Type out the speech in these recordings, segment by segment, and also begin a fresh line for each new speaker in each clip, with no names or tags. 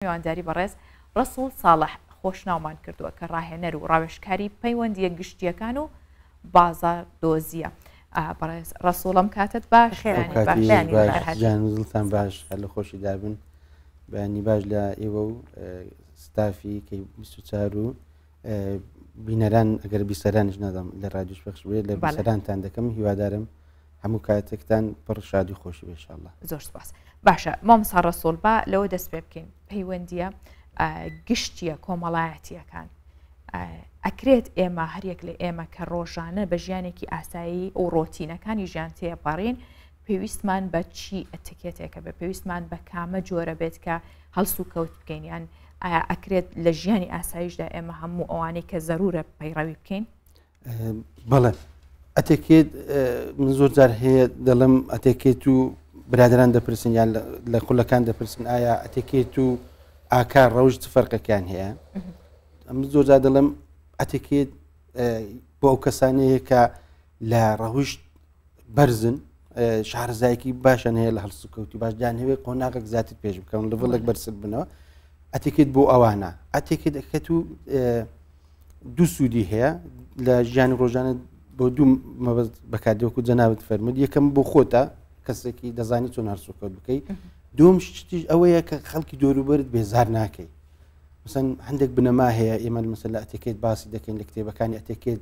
میوانداری بەڕێز ڕەسوڵ ساڵح خۆشناومان کردووە کە ڕاهێنەر و ڕاوێژکاری پەیوەندییە گشتییەکان و بازاڕدۆزییە. بەڕێز ڕەسوڵ ئەم کاتەت باش.
بەیانی باش. گیان و دڵتان باش، هەر لە خۆشی دابن. بەیانی باش لە ئێوە و ستافی کەی 24 و بینەران، ئەگەر بیسەرانیش نازانم لە رادیۆش پەخش بێت، لە بیسەرانتان دەکەم. هیوادارم هەموو کاتێکتان پڕ شادی خۆشی بێ ئینشاءاللە.
زۆر سپاس. باشە مامۆستا ڕەسوڵ با لەوە دەست پێ بکەین، پەیوەندییە گشتیە کۆمەڵایەتیەکان ئەکرێت ئێمە هەریەک لە ئێمە کە ڕۆژانە بە ژیانێکی ئاسایی و ڕۆتینەکانی ژیان تێپەڕین پێویستمان بە چی ئەتکێتێکە بێ، پێویستمان بە کامە جۆرە بێت کە هەڵس و کەوت بکەین، یان ئایا ئەکرێت لە ژیانی ئاساییشدا ئێمە هەموو ئەوانەی کە زەرورە پەیڕەوی بکەین؟
بەڵێ ئەتێکێت من زۆر جار هەیە دەڵم ئەتێکێت و برادران دەپرسن یان لە خولەکان دەپرسن ئایا ئەتێکێت و ئاکار ڕەوش چ فەرقەکان هەیە؟ ئەم زۆر جار دەڵم ئەتێکێت بۆ ئەو کەسانەیە کە لە ڕەوشت بەرزن، شارەزایەکی باشیان هەیە لە هەڵسوکەوتی باش، دەیانهەوێت قۆناغێک زیاتر پێش بکەون، لەڤڵێک بەرزتر بنەوە. ئەتێکێت بۆ ئەوانە ئەتێکێت دەکەێت و دوو سوودی هەیە لە ژیانی ڕۆژانە بۆ دوو مەبەست بەکاردێ وەکو جەنابت فەرمووت. یەکەم بۆ خۆتە، کەسێکی دەزانی چۆن هەڵسوکەوت بکەی. دووەم شتیش ئەوەیە کە خەڵکی دەوروبەرت بێزار ناکەی. مثلا هەندێک بنەما هەیە ئێمە مثلا لە ئەتێکێت باسی دەکەین، لە کتێبەکانی ئەتێکێت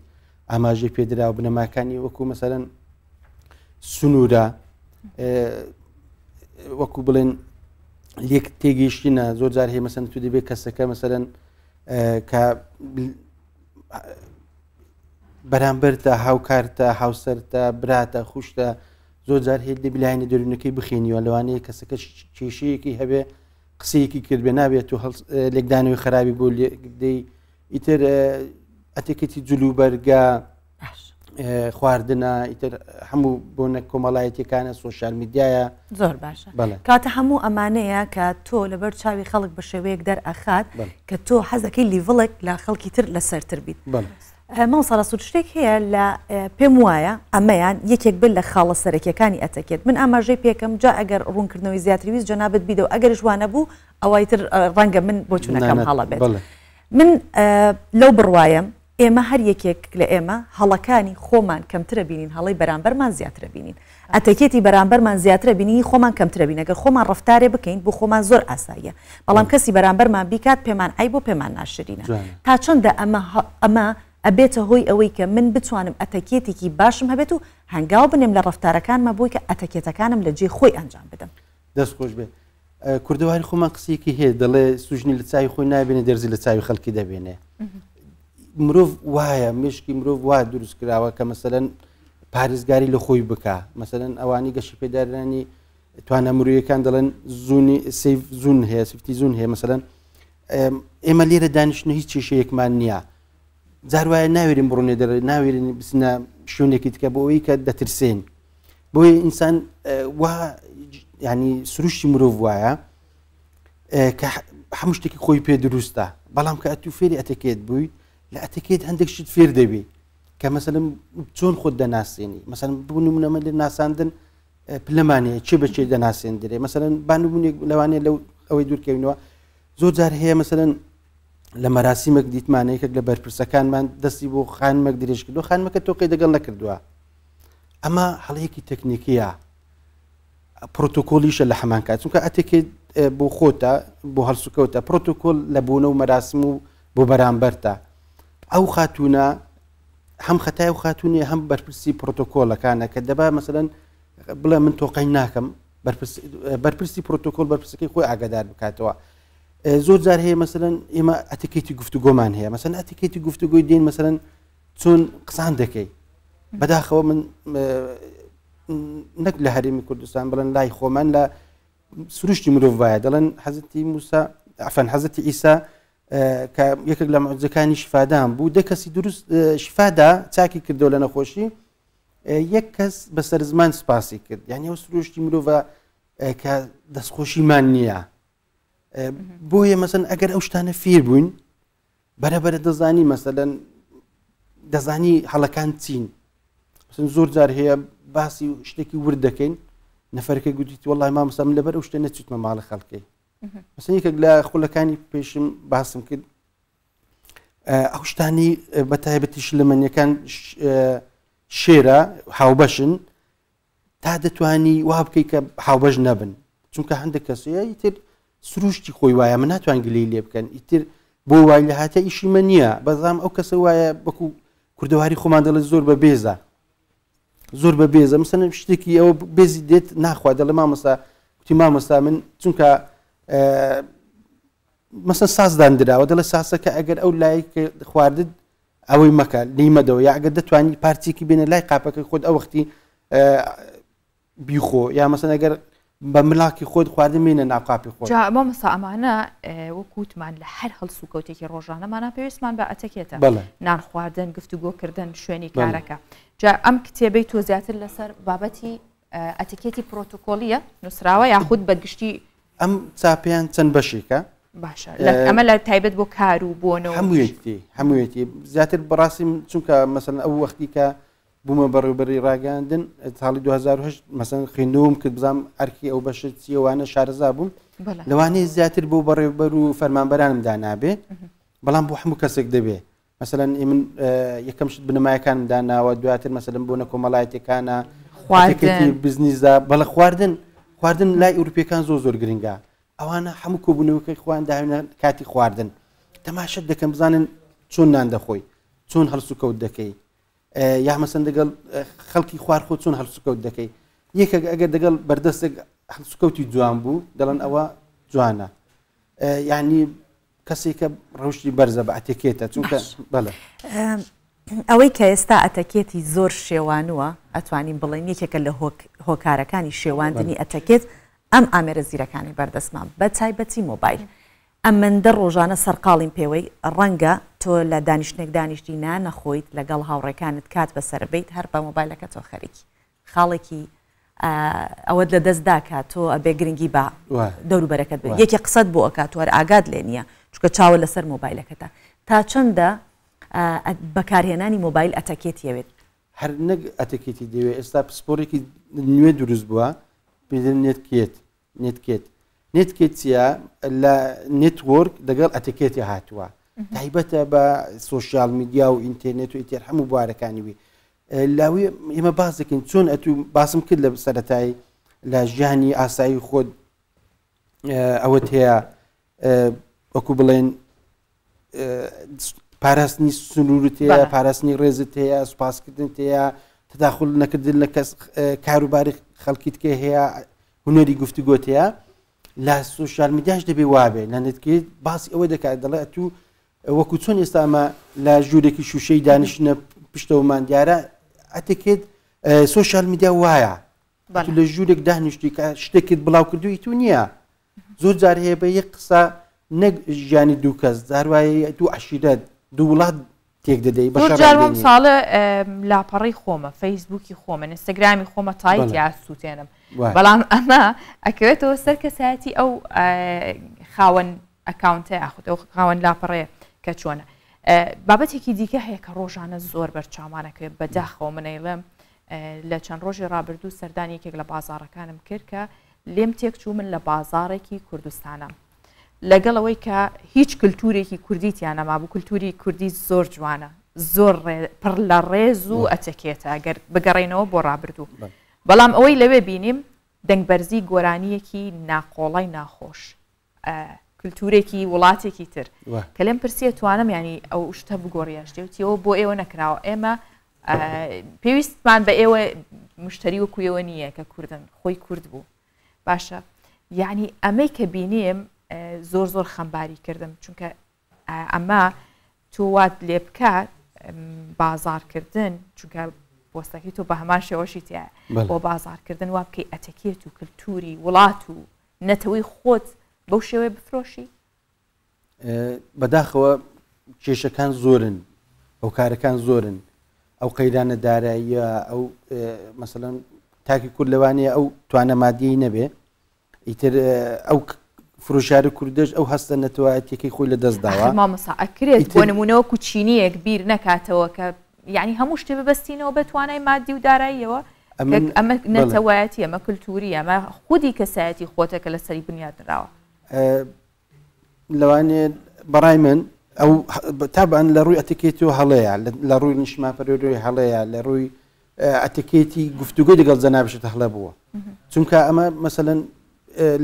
ئاماژەی پێدرا و بنەماکانی وەکو مەسەرەن سنوورە، وەکو بڵێن لێک تێگەیشتنە. زۆر جار هەیە مەسەن تو دەبێت کەسەکە مەسەرەن کە بەرامبەرتە، هاوکارتە، هاوسەرتە، براتە، خوشتە، زۆر جار هەیە دەبی لایەنە دەروونەکەی بخێنیوە. لەوانەیە کەسەکە کێشەیەکی هەبێ، قسەیەکی کرد بێ، نابێت و لێکدانەوەی خراپی بۆ لێدەی. ئیتر ئەتێکێتی جلوبەرگە، خواردنە، ئیتر هەموو بۆنە کۆمەڵایەتیەکانە، سۆشیال میدیایە.
زۆر باشە. کاتە هەموو ئەمانەیە کە تۆ لەبەر چاوی خەڵک بە شێوەیەک دەرئەخات کە تۆ حەزەکەی لیڤڵێک لە خەڵکی تر لەسەرتر بیت. مامۆستا ڕەسوڵ شتێک هەیە لە پێم وایە ئەمەیان یەکێک بێت لە خاڵە سەرەکیەکانی ئەتەکێت، من ئاماژەی پێکەم، جا ئەگەر ڕوونکردنەوەی زیاتری ویست جەنابت بیدەوە، ئەگەرش وانەبوو ئەوای تر ڕەنگە من بۆچوونەکەم هەڵە بێت. من لەو بڕوایەم ئێمە هەر یەکێک لە ئێمە هەڵەکانی خۆمان کەمترە بینین، هەڵەی بەرامبەرمان زیاترە بینین. ئەتەکێتی بەرامبەرمان زیاترە بینین، خۆمان کەمترە بینین. ئەگەر خۆمان ڕەفتارێ بکەین بۆ خۆمان زۆر ئاساییە، بەڵام کەسی بەرامبەرمان بیکات پێمان عەیب و پێمان ناشرینە. تا چەندە ئەمە ئەمە ئەبێتە هۆی ئەوەی کە من بتوانم ئەتەکێتێکی باشم هەبێت و هەنگاو بنێم لە ڕەفتارەکانمە بۆی کە ئەتەکێتەکانم لە جێی خۆی ئەنجام بدەم.
دەست خۆش بێ. کوردەواری خۆمان قسەیەکی هەیە دەڵێ سوژنی لە چاوی خۆی نابێنێ دەرزی لە چاوی خەڵکی دەبێنێ. مرۆڤ وایە، مشکی مرۆڤ وا دروست کراوە کە مەسەلەن پارێزگاری لە خۆی بکا. مەسەلەن ئەوانی گەشە پێدارانی توانە مرۆیەکان دەڵێن زونی سیف زون هەیە، سفتی زون هەیە. مەسەلەن ئێمە لێرە دانیشتن هیچ کێشەیەکمان نییە، جار وایە ناوێرین بڕۆنێ دەرێ، ناوێرین بچنە شوێنێکی دیکە بۆ ئەوەی کە دەترسێن. بۆیە ئینسان وا ینی سروشتی مرۆڤ وایە کە هەموو شتێکی خۆی پێ دروستە، بەڵام کە ئەتو فێری ئەتەکێت بووی لە ئەتەکێت هەندێک شت فێر دەبی کە مەسەلەن چۆن خۆت دەناسێنی. مەسەلەن بوون نمونەمە لە ناساندن پلەمانەیە چێ بە چێ دەناسێندرێ. مەسەلەن بانبوونێک لەوانەیە لەو ئەوەی دوورکەوینەوە زۆر جار هەیە مەسەلەن لە مەراسیمێک دیتمانە یەکێک لە بەرپرسەکانمان دەستی بۆ خانمێک درێژ کردو خانمەکە تۆقی دەگەڵ نەکردووە. ئەمە هەڵەیەکی تەکنیکیە، پرۆتۆکۆلیشە لە هەمان کات، چونکە ئەتێکێت بۆ خۆتە، بۆ هەڵسوکەوتە، پرۆتۆکۆل لە بوونە و مەراسم و بۆ بەرامبەرتە. ئەو خاتوونە هەم خەتای و خاتوونی هەم بەرپرسی پرۆتۆکۆلەکانە کە دەبا مەسەلەن بڵێ من تۆقەی ناکەم، بەرپرسی پرۆتۆکۆل بەرپرسەکەی خۆی ئاگادار بکاتەوە. زۆر جار هەیە مەسەلەن ئێمە ئەتیکێتی گفتوگۆمان هەیە، مەسەلەن ئەتیکێتی گفتوگۆی دێن مەسەلەن چۆن قسان دەکەی. بەداخەوە من نەک لە هەرێمی کوردستان بڵێن لای خۆمان لە سروشتی مرۆڤ وایە دەڵێن حەزرەتی موسا عفن حەزرەتی ئیسا کە یەکێک لە معجزەکانی شفادان بوو، دە کەسی دروست شفادا چاکی کردەوە لە نەخۆشی، یەک کەس بەسەر زمان سپاسی کرد. یعنی ئەو سروشتی مرۆڤە کە دەستخۆشیمان نییە. بۆیە مەسەن ئەگەر ئەو شتانە فێر بووین بەرەبەرە دەزانی مەسەلەن دەزانی هەڵەکان چین. مەسەن زۆر جار هەیە باسی شتێکی ورد دەکەین، نەفەرەکە گوتیت وەڵای مامۆستا من لەبەر ئەو شتە نەچووتمە ماڵی خەڵکی. مەسەن یەکێک لە خولەکانی پێشم باسم کرد ئەو شتانی بە تایبەتی شلەمەنیەکان شێرە هاوبەشن تا دەتوانی وا بکەی کە هاوبەش نەبن چونکە هەندێک کەسەیە ئیتر سروشتی خۆی وایە من ناتوان گلەی لێ بکەن ئیتر بۆ وای لە هاتە ئیشی من نییە بەزام ئەو کەسە وایە وەکو کوردەواری خۆمان دەڵێت زۆر بە بێزە زۆر بە بێزە مثلەن شتێکی ئەوە بێزی دێت ناخوا دەڵێ مامۆستا کوتی مامۆستا من چونکە مەسەن ساز داندراوە دەڵێ ساسەکە ئەگەر ئەو لای خواردت ئەوەی مەکە لێی مەدەوە یا ئەگەر دەتوانی پارچێکی بێنە لای قاپەکەی خۆت ئەو وەختی بیخۆ یا مەسەن ئەگەر بە ملاکی خۆت خواردن مێنە ناو قاپی خۆت.
جا مامۆستا ئەمانە وەک وتمان لە هەر هەڵسوکەوتێکی ڕۆژانەمانا پێویستمان بە ئەتەکێتە
بەڵێ.
نان خواردن گفتوگۆکردن شوێنی
بەڵێ.
کارەکە جا ئەم کتێبەی تۆ زیاتر لەسەر بابەتی ئەتیکێتی پرۆتۆکۆلیە نووسراوە یاخود بە گشتی؟
ئەم چاپیان چەند بەشێکە.
باشە ئەمە لە تایبەت بۆ کار و بۆنە
هەموویەتی هەموویەتی زیاتر بەڕاستی چونکە مەسەن ئەو وەختی کە بوومە بەڕێوبەری ڕاگەاندن ساڵی 2010 مەسەن خوێندنەوەم کرد بزانام ئەرکی ئەو بەشە چیەوانە شارەزا بووم لەوانەیە زیاتر بۆ بەڕێوبەر و فەرمانبەرانم دانابێ بەڵام بۆ هەموو کەسێک دەبێ مەسەلەن من یەکەم شت بنەمایەکانم داناوە دواتر مەسەلەن بۆنە کۆمەڵایەتەکانە
خواردنی
بزنیزدا بەڵە خواردن خواردن لای ئەوروپیەکان زۆر زۆر گرنگە ئەوانە هەموو کۆبوونەوەکەی خۆیان داوێنە کاتی خواردن تەماشت دەکەم بزانن چۆن نان دەخۆی چۆن هەڵسوکەوت دەکەی یا مەسەن دەگەڵ خەڵکی خوار خۆ چۆن هەڵسوکەوت دەکەی یەکێک ئەگەر دەگەڵ بەردەستێک هەڵسوکەوتی جوان بوو دەڵێن ئەوە جوانە یعنی کەسێکە ڕەوشی بەرزە بە ئەتێکێتە چونکە بەڵێ.
ئەوەی کە ئێستا ئەتەکێتی زۆر شێوانووە ئەتوانین بڵێین یەکێکە لە هۆکارەکانی شێواندنی ئەتەکێت ئەم ئامێرە زیرەکانی بەردەستمان بە تایبەتی مۆبایل ئەمەندە ڕۆژانە سەرقاڵین پێوەی ڕەنگە تۆ لە دانیشتنێک دانیشتی نان نەخۆیت لەگەڵ هاوڕێکانت کات بەسەربەیت هەر بە مۆبایلەکەتەوە خەریکی خاڵێکی ئەوەت لە دەست دا کە تۆ ئەبێ گرنگی بە دەوروبەرەکەت بێت یەکێ قسەت بۆ ئەکات و هەر ئاگات لێ نییە چونکە چاوە لەسەر مۆبایلەکەتە تا چەندە بەکارهێنانی مۆبایل ئەتەکێتی ئەوێت؟
هەر نەک ئەتەکێتی دەوێت ئێستا پسپۆڕێکی نوێ دروست بووە پێی دەڵێن نێتکێت نێتکێت نێتکێت چییە لە نێتوۆرک لەگەڵ ئەتەکێتی هاتووە تایبەتە بە سۆشیال میدیا و ئینتەرنێت و ئیتر هەموو بوارەکانی وی لاوی ئێمە باس دەکەین چۆن ئەتو باسم کرد لە سەتایی لە ژیانی ئاسایی خۆت ئەوەت هەیە وەکو بڵێن پاراستنی سنوورت هەیە پاراستنی ڕێزت هەیە سوپاسکردن هەیە تداخل نەکردن لە کەس کاروباری خەڵکی تکێ هەیە هونەری گفتوگۆت هەیە لە سوسیال میدیاش دەبێ وابێ لە نتکرێت باسی ئەوە دەکات دەڵێ تو وەکو چۆن ئێستا ئەمە لە ژوورێکی شوشەی دانیشتنە پشتەوەمان دیارە ئەتکێت سوسیال میدیا وایە لە ژوورێک دانیشتی کە شتێکت بڵاو کردووی تو نییە زۆر جار هەیە بە یەک قسە نەک ژیانی دوو کەس جاروایە دوو عشیرەت دوو وڵات تێک دەدەی بە
زۆر جار وەم ساڵە لاپەڕەی خۆمە فەیسبووکی خۆمە ئینستاگرامی خۆمە تایت یا سووتێنم بەڵام ئەمە ئەکەوێتەوە سەر کەسایەتی ئەو خاوەن ئەکاونتە یاخود ئەو خاوەن لاپەڕەیە کە چۆنە بابەتێکی دیکە هەیە کە ڕۆژانە زۆر بەرچاومانەکەوێت بەداخەوە منەیڵێم لە چەند ڕۆژی ڕابردوو سەردانی یەکێک لە بازاڕەکانم کرد کە لێم تێکچوو من لە بازاڕێکی کوردستانم لەگەڵ ئەوەی کە هیچ کللتورێکی کوردی تیا نەمابوو کللتوری کوردی زۆر جوانە زۆر پڕ لە ڕێز و ئەتەکێتە گەر بگەڕێنەوە بۆ ڕابردوو بەڵام ئەوەی لەوێ بینیم دەنگبەرزی گۆرانیەکی ناقۆڵای ناخۆش کللتورێکی وڵاتێکی تر کە لێم پرسیە توانم ینی ئەو شتە بگۆڕیە شتێ وتیەوە بۆ ئێوە نەکراوە ئێمە پێویستمان بە ئێوە مشتری وەکو ئێوە نییە کە کوردن خۆی کورد بوو باشە یعنی ئەمەی کە بینیم زۆر زۆر خەمباری کردم چونکە ئەمە تۆ وات لێ بکە بازاڕکردن چونکە پۆستەکەی تۆ بە هەمان شێوەشی تایە بۆ بازاڕکردن وا بکەی ئەتەکێت و کللتوری وڵات و نەتەوەی خۆت بەو شێوەیە بفرۆشی؟
بەداخەوە کێشەکان زۆرن هۆکارەکان زۆرن ئەو قەیرانە داراییە ئەو مەسەلەن تاکی کورد لەوانەیە ئەو توانە مادیی نەبێ ئیتر ئەو فرۆشیاری کوردش ئەو هەستە نەتەوایەتیەکەی خۆی لە دەست داوە
مامۆستا ئەکرێت بۆ نمونە وەکو چینیەک بیر نەکاتەوە کە یعنی هەموو شتێ ببەستینەوە بە توانای مادی و داراییەوە ئەمە نەتەوایەتی ئەمە کللتوری ئەمە خودی کەسایەتی خۆتە کە لەسەری بنیادنراوە.
لەوانێ بەڕای من ئەو تابان لە ڕووی ئەتیکێتەوە هەڵەیە، لە ڕووی نیشتمانپەروەری هەڵەیە، لە ڕووی ئەتیکێتی گفتوگۆی لەگەڵ جەنابشت هەڵە بووە. چونکە ئەمە مەسەلەن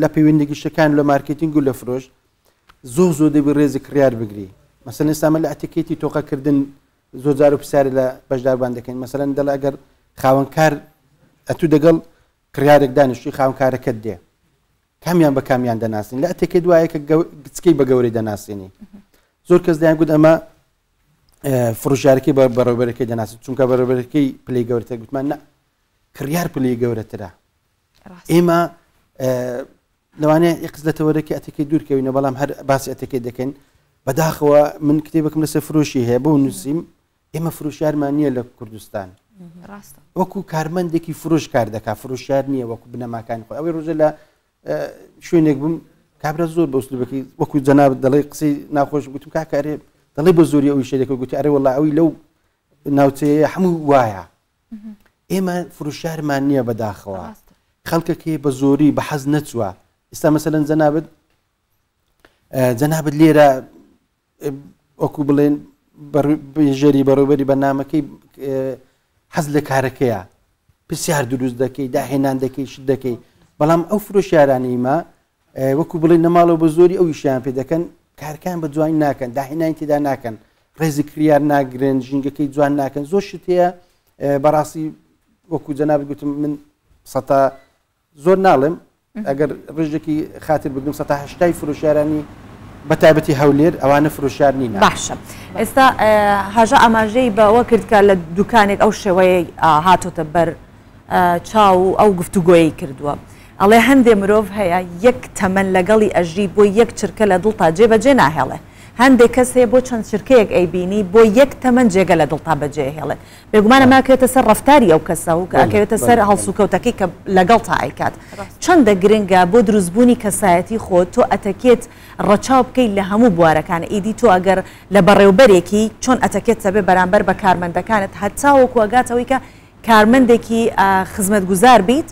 لە پەیوەندی گشتەکان لە مارکتینگ و لە فرۆش زۆر زۆر دەبی ڕێزی کڕیار بگری. مەسەلەن ئێستا من لە ئەتیکێتی تۆقەکردن زۆر جار و پرسیار لە بەشداربان دەکەین، مەسەلەن دەڵێ ئەگەر خاوەنکار ئەتوو دەگەڵ کڕیارێک دانیشتی خاوەنکارەکەت دێ کامیان بە کامیان دەناسین؟ لە ئەتێکێت وایە کە گچکەی بە گەورەی دەناسێنی. زۆر کەس دەیان گوت ئەمە فڕۆشیارەکەی بە بەڕێوەبەرەکەی دەناسێت، چونکە بەڕێوەبەرەکەی پلەی گەورەتر. گوتمان نا، کڕیار پلەی گەورەترە. ئێمە لەوانەیە یەکس لە تەوەرەکی ئەتێکەی دوورکەوینە، بەڵام هەر باسی ئەتێکەی دەکەین. بەداخەوە من کتێبێکم لەسەر فرۆشی هەیە بۆ نووسیم، ئێمە فرۆشیارمان نییە لە کوردستان.
ڕاستە.
وەکو کارمەندێکی فرۆش کار دەکات، فرۆشیار نییە وەکو بنەماکانی خۆی. ئەوەی ڕۆژە لە شوێنێک بووم، کابرا زۆر بە ئوسلوبەکەی وەکو جەنابت دەڵێ قسەی ناخۆش، گوتم کاکە ئەرێ دەڵێ بە زۆری ئەوی شەرێکە، گوتی ئەرێ وەڵا ئەوی لەو ناوچەیە هەموو وایە. ئێمە فرۆشیارمان نییە بەداخەوە. خەڵکەکەی بە زۆری بە حەز نەچووە. ئێستا مەسەلەن جەنابت لێرە وەکو بڵێن بێژەری بەڕێوبەری بەرنامەکەی حەز لە کارەکەیە، پرسیار دروست دەکەی، داهێنان دەکەی، شت دەکەی. بەڵام ئەو فرۆشیارانەی ما وەکو بڵێن نەماڵەوە بە زۆری ئەو ئیشیان پێ دەکەن، کارکان بە جوانی ناکەن، داهێنانی تێدا ناکەن، ڕێزی کڕیار ناگرن، ژینگەکەی جوان ناکەن. زۆر شت هەیە بەڕاستی وەکو جەنابت گوتم من سەتا زۆر ناڵێم، ئەگەر ڕێژێکی خاتر بگرم 180 فرۆشیارانی بە تایبەتی هەولێر ئەوانە فرۆشیار نینە.
باشە ئێستا هاژە ئاماژەی بەوە کرد کە لە دوکانێک ئەو شێوەیەی هاتۆتە بەر چاو و ئەو گفتوگۆیەی کردووە. ئەڵێ هەندێ مرۆڤ هەیە یەک تەمەن لەگەڵی ئەژی بۆ یەک چرکە لە دڵتا جێ بەجێ ناهێڵێ. هەندێ کەس هەیە بۆ چەند چرکەیەک ئەیبینی بۆ یەک تەمەن جێگە لە دڵتا بەجێ ئەهێڵێت. بێگومان ئەمە ئەکەوێتە سەر ڕەفتاری ئەو کەسە و ئەکەوێتە سەر هەڵسوکەوتەکەی کە لەگەڵتا ئەیکات. چەندە گرنگە بۆ دروستبوونی کەسایەتی خۆت تۆ ئەتەکێت ڕەچاو بکەیت لە هەموو بوارەکان ئیدی تۆ ئەگەر لە بەڕێوبەرێکی چۆن ئەتەکێت هەبێ بەرامبەر بە کارمەندەکانت هەتاوەکو ئەگاتەوەی کە کارمەندێکی خزمەتگوزار بیت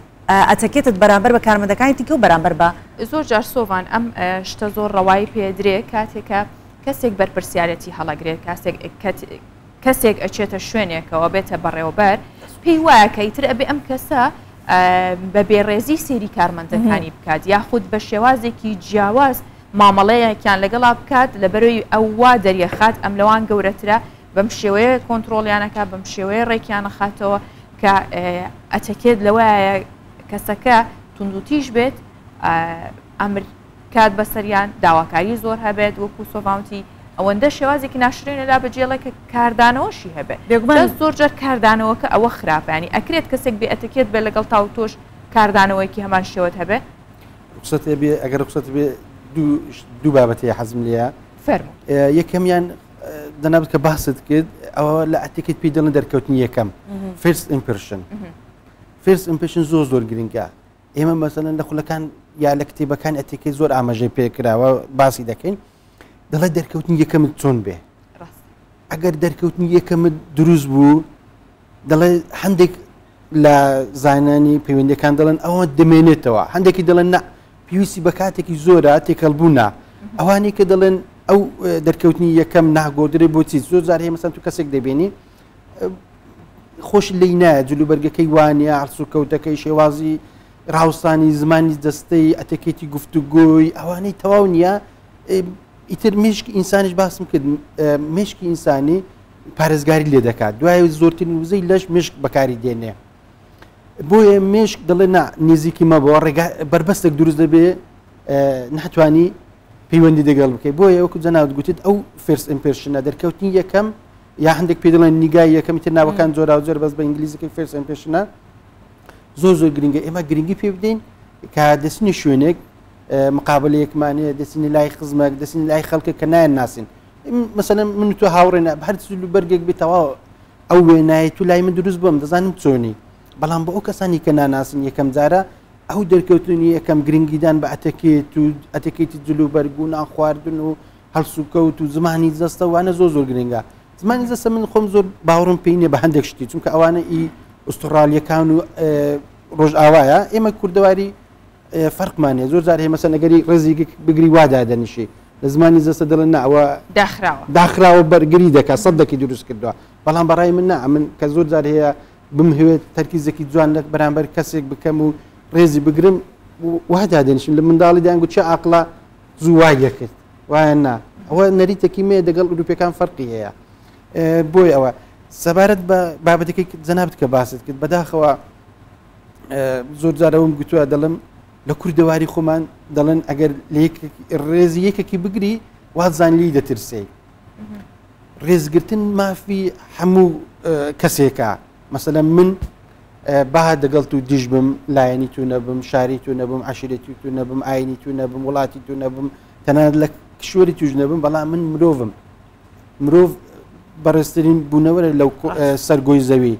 ئەتەکێتت بەرامبەر بە کارمەندەکانی دیکە و بەرامبەر بە.
زۆر جار سۆڤان ئەم شتە زۆر ڕەوایی پێدرێ کاتێک کە کەسێک بەرپرسیارەتی هەڵەگرێت کاسێک کەسێک ئەچێتە شوێنێکەوە بێتە بەڕێوەبەر پێی وایە کە ئیتر ئەبێ ئەم کەسە بە بێڕێزی سەیری کارمەندەکانی بکات یاخود بە شێوازێکی جیاواز مامەڵەیەکیان لەگەڵا بکات لەبەرەوەی ئەو وا دەریەخات ئەم لەوان گەورەترە بەم شێوەیە کۆنتترۆلیانەکە بەم شێوەیە ڕێکیانەخاتەوە کە ئەتەکێت لەوەیە کەسەکە توندوتیش بێت ئەمر کات بەسەریان داواکاری زۆر هەبێت وەکو سۆڤاونتی ئەوەندە شێوازێکی ناشرینە لا بەجێڵێ کە کاردانەوەشی هەبێت
بێگومان
زۆر جار کاردانەوەکە ئەوە خراپە ینی ئەکرێت کەسێک بێ ئەتەکێت بێ لەگەڵ تاو تۆش کاردانەوەیەکی هەمان شێوەت هەبێ.
ڕوخسەت بێ ئەگەر ڕوخسەت بێ دوو بابەت هەیە حەزم لێیە.
فەرموو.
یەکەمیان جەنابت کە باست کرد ئەوە لە ئەتیکێت پێی دەڵێن دەرکەوتنی یەکەم فێرست ئیمپرشن. فێرست ئیمپرشن زۆر زۆر گرنگە. ئێمە مەسەلەن لە خولەکان یا لە کتێبەکان ئەتیکێت زۆر ئاماژەی پێکراوە باسی دەکەین دەڵێ دەرکەوتنی یەکەمت چۆن بێ ئەگەر دەرکەوتنی یەکەمت دروست بوو دەڵێ هەندێک لە زانانی پەیوەندەکان دەڵێن ئەوە دەمێنێتەوە هەندێکی دەڵێن نا پێویستی بە کاتێکی زۆرە تێکەڵبوونە ئەوانەی کە دەڵێن ئەو دەرکەوتنی یەکەم ناگۆدرێ بۆچی زۆر جار هەیە مەسەن تو کەسێک دەبینی خۆش لی نایە جلوبەرگەکەی وانە هەڵسوکەوتەکەی شێوازی ڕاوستانی زمانی دەستەی ئەتەکێتی گفتوگۆی ئەوانەی تەواو نییە ئیتر مشکی ئینسانیش باسم کرد مشکی ئینسانی پارێزگاری لێ دەکات دوای زۆرترین وزەی لەش مشک بەکاری دێنێ بۆیە مشک دەڵێ نا نزیکی مەبەوە ڕێگا بەربەستێک دروست دەبێ ناتوانانی پەیوەندی دەگەڵ بکەیت بۆیە وەکو جەناوت گوتت ئەو فێرس ئیمپرشنە دەرکەوتنی یەکەم یا هەندێک پێ دەڵێن نیگای یەکەمی تر ناوەکان جۆراوجۆر بەس بە ئینگلیزیەکەی فێرس ئیمپرشنە زۆر زۆر گرنگە ئێمە گرنگی پێ بدەین کە دەچینە شوێنێک مقابلەیەکمان هەیە دەچینە لای خزمێک دەچینە لای خەڵکێک کە نایان ناسین مەسەلەن من و تۆ هاوڕێنە هەر جل و بەرگێک بێ تەواو ئەو وێنایە تو لای من دروست بووم دەزانم چۆنی بەڵام بۆ ئەو کەسانی کە ناناسن یەکەم جارە ئەو دەرکەوتنی یەکەم گرنگیدان بە ئەتەکێت و ئەتەکێتی جل و بەرگ و نان خواردن و هەڵسوکەوت و زمانی جەستە وانە زۆر زۆر گرنگە زمانی جەستە من خۆم زۆر باوەڕم پێی نییە بە هەندێک شتی چونکە ئەوانە ئی ئوسترالیەکان و ڕۆژئاوایە ئێمە کوردەواری فەرقمان هەیە زۆر جار هەیە مەسەن ئەگەری ڕێزی بگری وا دادەنیشی لە زمانی جەستە دەڵێن نا ئەوە
داخراوە
داخراوە بەرگری دەکات سەدێکی دروست کردووە بەڵام بەڕای من نا من کە زۆر جار هەیە بمهوێت تەرکیزێکی جوان لە بەرامبەر کەسێک بکەم و ڕێزی بگرم وا دادەنیشم لە منداڵی دایان گوت چه عاقڵە زوو وای دەکرد وایە نا ئەوە نەریتێکی مێ دەگەڵ ئوروپیەکان فەرقی هەیە بۆی ئەوە سەبارەت بە بابەتەکەی جەنابت کە باست کرد بەداخەوە زۆر جارەوەم گوتووە دەڵم لە کوردەواری خۆمان دەڵێن ئەگەر ڕێزی یەکێکی بگری وازان لی دەترسێ ڕێزگرتن مافی هەموو کەسێکە مەسەلەن من با دەگەڵ تو دژ بم لایەنی تو نەبم شاری تو نەبم عشیرەتی تو نەبم ئاینی تو نەبم وڵاتی تو نەبم تەنانەت لە کشوەری توش نەبم بەڵام من مرۆڤم مرۆڤ بەڕێزترین بوونەوەرە لەو سەرگۆی زەوی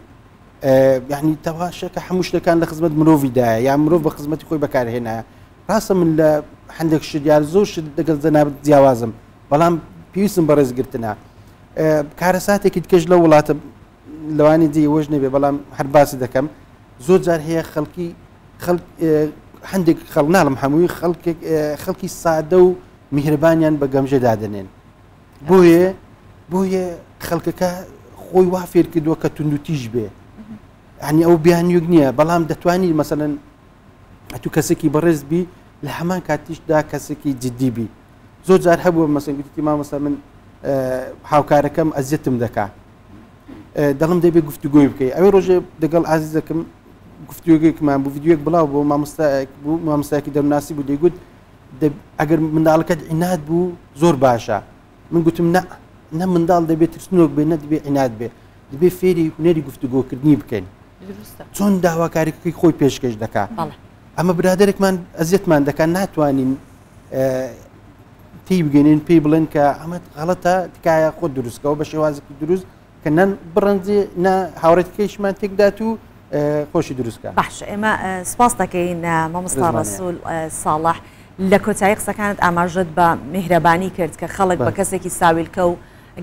یعنی تەواشەکە هەموو شتەکان لە خزمەت مرۆڤیدایە یا مرۆڤ بە خزمەتی خۆی بەکارهێنایە ڕاستە من لە هەندێک شت یار زۆر شت دەگەڵ جەنابت جیاوازم بەڵام پێویستم بە ڕێزگرتنە کارەساتێکی دیکەش لە وڵاتە لەوانی جێ وەش نەبێ بەڵام هەر باسی دەکەم زۆر جار هەیە خەڵکی هەندێک خەڵ ناڵم هەمووی خەڵکێک خەڵکی سادە و میهرەبانیان بە گەمژە دادەنێن بۆیە بۆیە خەڵکەکە خۆی وا فێر کردووە کە توندوتیژ بێ ینی ئەو بیانیوک نییە بەڵام دەتوانی مەسەن ئەتو کەسێکی بەڕێز بی لە هەمان کاتیشدا کەسێکی جددی بی زۆر جار هەبووە مەسەن گوتی مامۆستا من هاوکارەکەم ئەزیەتم دەکا دەڵم دەبێ گفتوگۆی بکەی ئەوێ ڕۆژێ دەگەڵ ئازیزەکەم گفتوگۆیەکمان بوو ڤیدیۆیەک بڵاو بۆ مامۆستایەک بوو مامۆستایەکی دەروناسی بوو دەیگوت ئەگەر منداڵەکەت عیناد بوو زۆر باشە من گوتم نە نە منداڵ دەبێت ترسنۆک بێ نە دەبێ عیناد بێ دەبێ فێری هونەری گفتوگۆکردنی بکەین چۆن داواکاریەکەی خۆی پێشکەش دەکا ئەمە برادێکمان ئەزیەتمان دەکات ناتوانین تی بگەێنین پێی بڵێن کە ئەمە غەڵەتە تکایە خۆت دروستکەوە بە شێوازێکی دروست کە نەن بڕەنجێ نە هاوڕێتکەیشمان تێکدات و خۆشی دروستکە
باش ئێمە سپاس دەکەین مامۆستا ڕەسول ساڵح لە کۆتایی قسەکانت ئاماژەت بە میهرەبانی کرد کە خەڵک بە کەسێکی ساویلکە و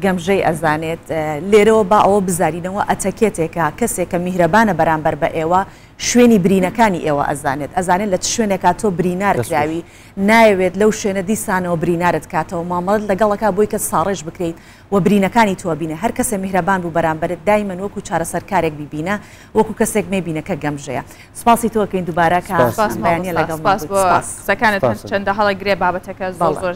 گەمژەی ئەزانێت لێرەوە با ئەوە بزانینەوە ئەتەکێتێکە کەسێک کە میهرەبانە بەرامبەر بە ئێوە شوێنی برینەکانی ئێوە ئەزانێت ئەزانێت لە چ شوێنێکا تۆ برینار کراوی نایەوێت لەو شوێنە دیسانەوە برینارت کاتەوە مامەڵەت لەگەڵەکا بۆی کە ساڕێژ بکرێیت و برینەکانی تۆ بینە هەر کەسێ میهرەبان بوو بەرامبەرت دایمەن وەکو چارەسەرکارێک بیبینە وەکو کەسێک مەیبینە کە گەمژەیە سوپاسی تۆ ئەکەین دووبارە کە
سوپاس
بەیانیە
مامۆستا
لەگەڵمان
سوپاس
بوویت
بۆ
سوپاس
قسەکانت
سوپاس.
هەرچەندە هەڵەگرێ بابەتەکە زۆر
بەڵێ.
زۆر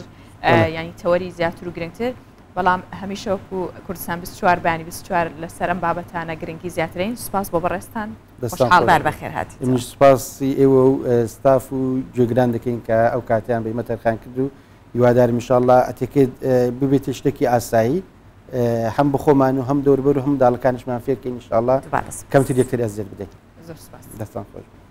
یانی تەوەری زیاتر و گرنگتر بەڵام هەمیشە وەکو کوردستان 24 بەیانی 24 لەسەر ئەم بابەتانە گرنگی زیاترین سوپاس بۆ بەڕێزتان
دەستان
خۆشحاڵ
خۆش.
بار بەخێر هاتیتەوە.
منیش سوپاسی ئێوە و ستاف و گوێگران دەکەین کە ئەو کاتیان بە ئیمە تەرخان کرد و هیوادارم ان شاء اللە ئەتێکێت ببێتە شتێکی ئاسایی هەم بخۆمان و هەم دەوربەر و هەم منداڵەکانیشمان فێرکەین ان شاء اللە
دووبارە سوپاس.
کەمتر یەکتر ئەزیەت بدەین.
زۆر سوپاس.
دەستان خۆش.